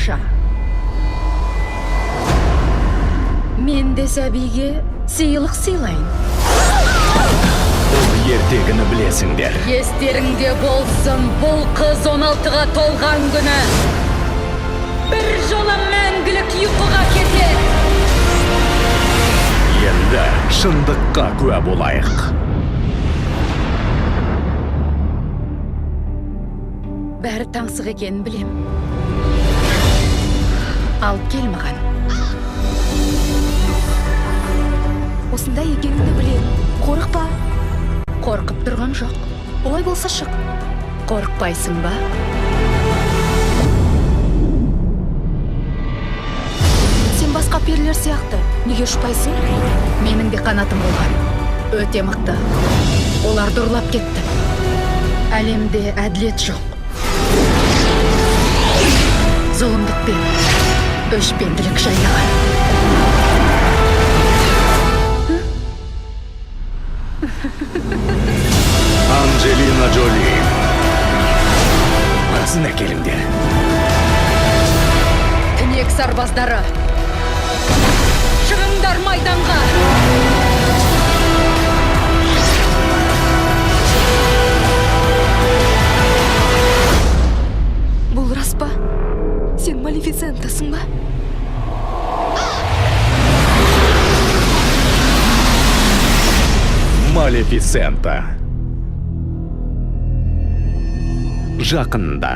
Тамаша. Мен де сәбиге сыйлық сыйлайын. Бұл ертегіні білесіңдер. Естеріңде болсын, бұл қыз 16-ға толған күні бір жола мәңгілік ұйқыға кетеді. Енді шындыққа куә болайық. Бәрі таңсық екенін білем. Алып кел маған. Осындай екеніңді білем. Қорықпа. Қорқып тұрғам жоқ. Олай болса шық. Қорықпайсың ба? Сен басқа перілер сияқты. Неге ұшпайсың? Менің де қанатым болған. Өте мықты. Оларды ұрлап кетті. Әлемде әділет жоқ. Зұлымдық пен өшпенділік жайлаған. Анджелина Джоли. Қызын әкеліңдер. Түнек сарбаздары, шығыңдар майданға! Бұл рас па? Сен Малефисентасың ба? Малефисента. Жақында.